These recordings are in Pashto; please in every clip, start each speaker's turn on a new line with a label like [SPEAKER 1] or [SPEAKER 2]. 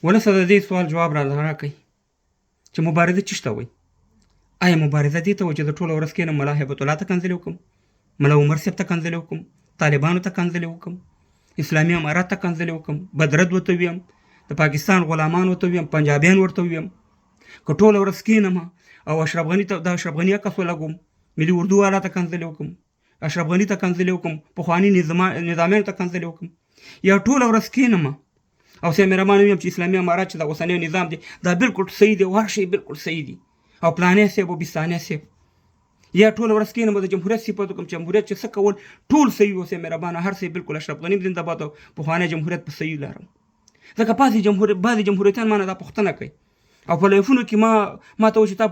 [SPEAKER 1] ولسه د دې سوال جواب را راکړئ چې مبارزه چیشته وایي؟ آیا مبارزه دې ته وایي چې زه ټوله ورځ کښېنم ملا هیبت الله ته کنځلې وکړم، ملا عمر صاحب ته کنځلې وکړم، طالبانو ته کنځلې وکړم، اسلامي امارت ته کنځلې وکړم، بدرد ورته ویم، د پاکستان غلامان ورته ویم، پنجابیان ورته ویم؟ که ټوله ورځ کښېنم او اشرف غني ته د اشرف غني عکس ولګوم، ملي اردو والا ته کنځلې وکړم، اشرف غني ته کنځلې وکړم، پخواني نظامیانو ته کنځلې وکړم، یا ټوله ورځ کښېنم او سه مهربان ویم چې اسلامي امارت چې دا اوسنی نظام دی دا بالکل صحیح دی، هر شی بالکل صحیح دی او پلانې صاحب او بستانې صاحب، یا ټوله ورځ کښېنم د جمهوریت صفت وکړم چې جمهوریت چې څه کول ټول صحیح اوسه مهربانه، هر څه بالکل اشرف غني زنده باد او پخوانی جمهوریت په صحیح لارم. ځکه پاسې جمهور بعضې جمهوریتان ما نه دا پوښتنه کوي او په لایفونو کې ما ته وایي چې تا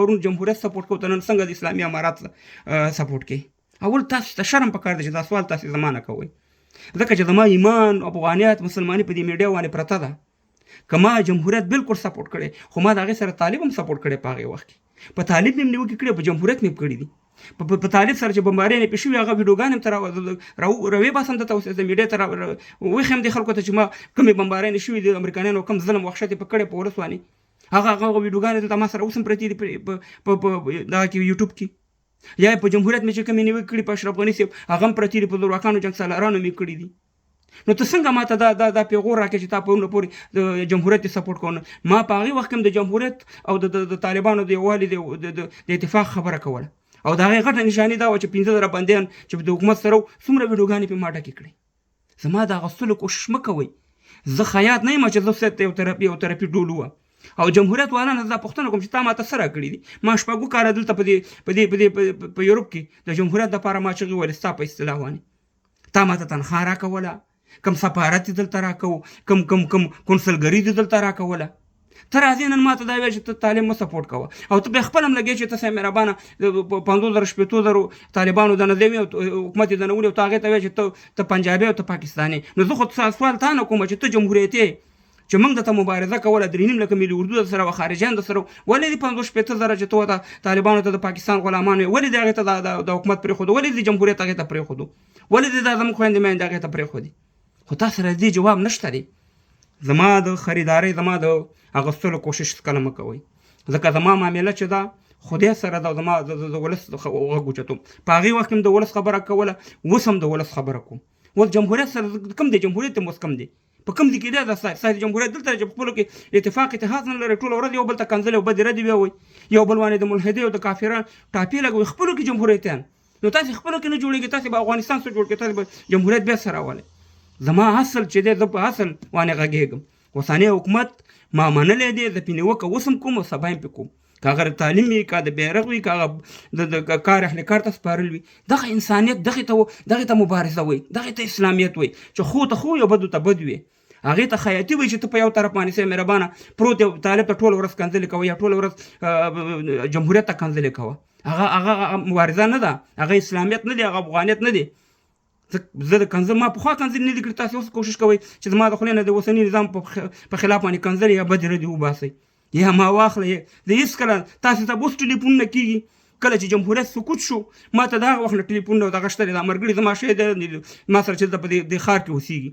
[SPEAKER 1] پرون جمهوریت سپورټ کوو، ته نن څنګه د اسلامي امارات سپورټ کوې؟ اول تاسو ته شرم پکار دی چې دا سوال تاسو زما نه کوئ، ځکه چې زما ایمان، افغانیت، مسلماني په دې میډیا باندې پرته ده. که ما جمهوریت بالکل سپورټ کړی، خو ما د هغې سره طالب هم سپورټ کړی، په هغې وخت کې په طالب مې هم نیوکې کړې، په جمهوریت مې هم کړي دي. په طالب سره چې بمبارۍ نه پې شوي هغه ویډیوګانې هم ته راوې باسم درته، اوس د میډیا ته وښیم دې خلکو ته چې ما کومې بمبارۍ نه شوي دي، امریکایانو کوم ظلم وحشت یې په کړی په ولس باندې، هغه ویډیوګانې دلته ما سره اوس هم پرتې دي په دغه کې یوټیوب کې. یا په جمهوریت مې چې کومې نیوکې کړي په اشرف غني صاحب هغه هم پرتې دي، په زورواکانو جنګسالارانو مې کړي دي. نو ته څنګه ما ته دا دا دا پیغور راکې چې تا پرونه پورې د جمهوریت سپورټ کوونه؟ ما په هغې وخت کې هم د جمهوریت او د طالبانو د یووالي د اتفاق خبره کوله، او د هغې غټه نشاني دا وه چې 5000 بندیان چې د حکومت سره وو څومره ویډیوګانې پې ما ډکې کړې. زما د اغوستلو کوشش مه کوئ، زه خیاط نه یم چې زه ست یو طرفي ډول ووهم. او جمهوریت والا نه دا پوښتنه کوم چې تا ما ته څه راکړي دي؟ ما شپږو کاله دلته په دې په دې په دې په یورپ کې د جمهوریت دپاره ما چغې وهلې ستا په اصطلاح باندې، تا ما ته تنخوا راکوله، کم سفارت دې دلته راکوو، کم کم کم کونسلګري دې دلته راکوله، ته راځې نن ما ته دا وایې چې ته طالب مه سپورټ کوه، او ته بیا خپله هم لګې چې ته صاحب مهربانه 50,000 60,000 طالبانو دنه دی او حکومت یې دنه ونیو، ته هغې ته وایې چې ته پنجابی او ته پاکستانی. نو زه خو سوال تا نه کوم چې ته جمهوریت یې چې موږ درته مبارزه کوله، 3.5 لکه ملي اردو در سره وه، خارجیان در سره وو، ولې دې 50 60 زره چې ته ورته طالبانو ته د پاکستان غلامان وې، ولې دې هغې ته د حکومت پرېښودو، ولې دې جمهوریت هغې ته پرېښودو، ولې دې دا زموږ خویندې میندې هغې ته پرېښودې؟ خو تا سره دې جواب نشته دی. زما د خریدارۍ، زما د اغوستلو کوشش کله مه کوئ، ځکه زما معامله چې ده خدای سره ده، زما د ولس غږ اوچتوم. په هغې وخت کې هم د ولس خبره کوله، اوس هم د ولس خبره کوم. اوس جمهوریت سره کوم دی؟ جمهوریت هم اوس کوم دی؟ په کوم ځای کې دی دا ستاسو جمهوریت؟ دلته چې په خپلو کې اتفاق اتحاد نه لري، ټوله ورځ یو بل ته کنځلې او بدې ردې وایي، یو بل باندې د ملحدې او د کافرانو ټاپې لګوي خپلو کې جمهوریتیان. نو تاسې خپلو کې نه جوړېږي، تاسې به افغانستان څه جوړ کړئ؟ تاسې به جمهوریت بیا څه راولئ؟ زما اصل چې دی زه په اصل باندې غږېږم. اوسنی حکومت ما منلی دی، زه پرې نیوکه اوس هم کوم او سبا هم پرې کوم، که هغه د تعلیم وي، که د بیرغ وي، که هغه د کار اهل کار ته سپارل وي. دغه انسانیت دغې ته مبارزه وایي، دغې ته اسلامیت وایي چې ښو ته ښو وي او بدو ته بد وي. هغې ته خیاطي وایي چې ته په یو طرف باندې سه مهربانه پروت یو طالب ته ټوله ورځ کنځلې کوه یا ټوله ورځ جمهوریت ته کنځلې کوه. هغه مبارزه نه ده، هغه اسلامیت نه دی، هغه افغانیت نه دی. زه د کنځل ما پخوا کنځلې نه دي کړي، تاسې اوس کوشش کوئ چې زما د خولې نه د اوسني نظام په خلاف باندې کنځلې یا بدې ردې وباسئ یا ما واخلئ. زه هېڅکله تاسې ته اوس ټلیفونونه کېږي، کله چې جمهوریت سقوط شو ما ته د هغه وخت نه ټلیفونونه دغه شته دی، دا مرګړي زما شی دی، ما سره چې دلته په دې ښار کې اوسېږي،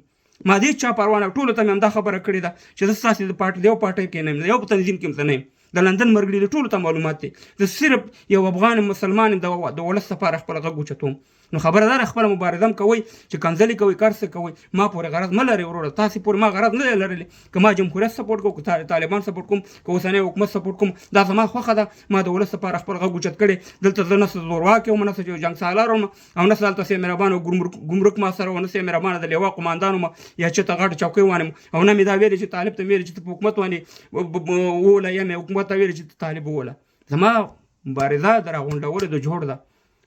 [SPEAKER 1] ما دې چا پروا نه، ټولو ته مې همدا خبره کړې ده چې زه ستاسې د پارټي د یو پارټۍ کې نه یم، یو په تنظیم کې هم زه نه یم. د لندن مرګړي د ټولو ته معلومات دی، زه صرف یو افغان مسلمان یم، د ولس لپاره خپل غږ اوچتوم. نو خبره ده خپله مبارزه هم کوئ چې کنځلې کوئ کار څه کوئ، ما پورې غرض مه لرئ وروره، تاسې پورې ما غرض نه دی لرلی. که ما جمهوریت سپورټ کوم، که طالبان سپورټ کوم، که اوسنی حکومت سپورټ کوم، دا زما خوښه ده. ما د ولس لپاره خپل غږ اوچت کړی. دلته زه نه څه زورواک یم، نه څه جنګ سالار وم، او نه څه هلته څه مهربان او ګمرک ما سره و، نه څه مهربانه د لیوا قوماندان وم یا چې ته غټه چوکۍ وانه، او نه مې دا ویلې چې طالب ته مې ویلې چې ته په حکومت باندې ووله، یا مې حکومت ته ویلې چې ته طالب ووله. زما مبارزه د راغونډولو د جوړ ده،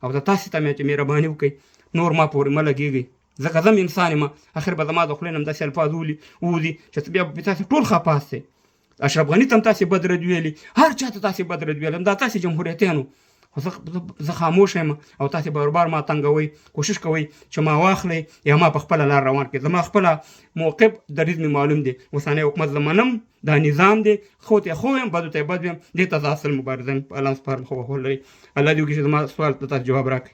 [SPEAKER 1] او د تاسې ته مې چې مهرباني وکړئ نور ما پورې مه لګېږئ، ځکه زه هم انسان یم. اخر به زما د خولې نه هم داسې الفاظ ووځي چې بیا به تاسې ټول خفه سئ. اشرف غني ته هم تاسې بد رد ویلي، هر چا ته تاسې بد رد ویلي، همدا تاسې جمهوریتیانو. خو زه خاموش یم او تاسې بار بار ما تنګوئ، کوشش کوئ چې ما واخلئ یا ما په خپله لار روان کړئ. زما خپله موقف دریځ مې معلوم دی. اوسنی حکومت زه منم، دا نظام دی، ښو ته یې ښه ویم، بدو ته یې بد ویم، دې ته زه اصل مبارزه یم. په الله سپارم، ښه وخت ولرئ. الله دې وکړي چې زما سوال ته تاسو جواب راکړئ.